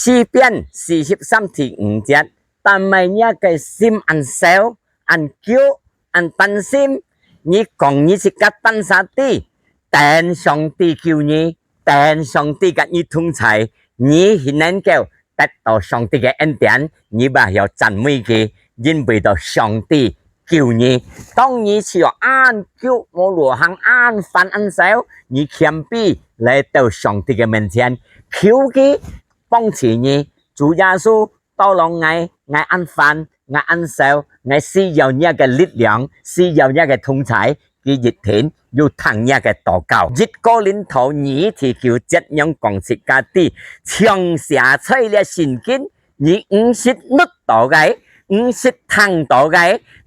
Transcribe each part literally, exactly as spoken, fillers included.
詩篇四十三第五節，但係若个心恁愁、恁噭、恁擔心，你講你自家單儕知，等上帝救你，等上帝甲你同在，你係能夠得到上帝个恩典，你也要讚美佢，因為到上帝救你。當你就恁噭無路行，恁煩恁愁，你謙卑來到上帝个面前，求佢幫助你。主耶穌，tolong𠊎，𠊎恁煩，𠊎恁愁，𠊎需要若个力量，需要若个同在。佢一定有聽若个禱告。一哥林多二第九節仰講自家知，像寫在這聖經，你毋識捌到个，毋識聽到个，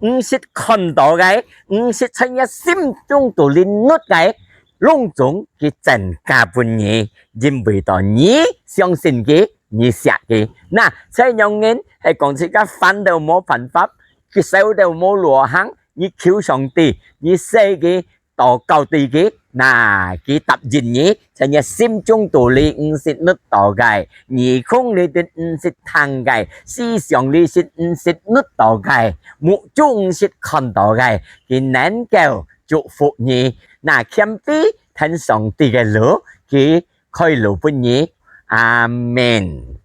毋識看到个，毋識在若心中肚裡捌个，攏總佢增加分你，因為到你相信佢，你惜佢。那，這樣人係講自家煩到無辦法，佢愁到無路行，你求上帝，你惜佢，禱告對佢，那佢答應你，在若心中肚裡毋識捌到个，耳空裡肚毋識聽个，思想裡肚毋識捌到个，目睭毋識看到个，佢能夠祝福你。那謙卑聽上帝个路，佢開路分你。阿門。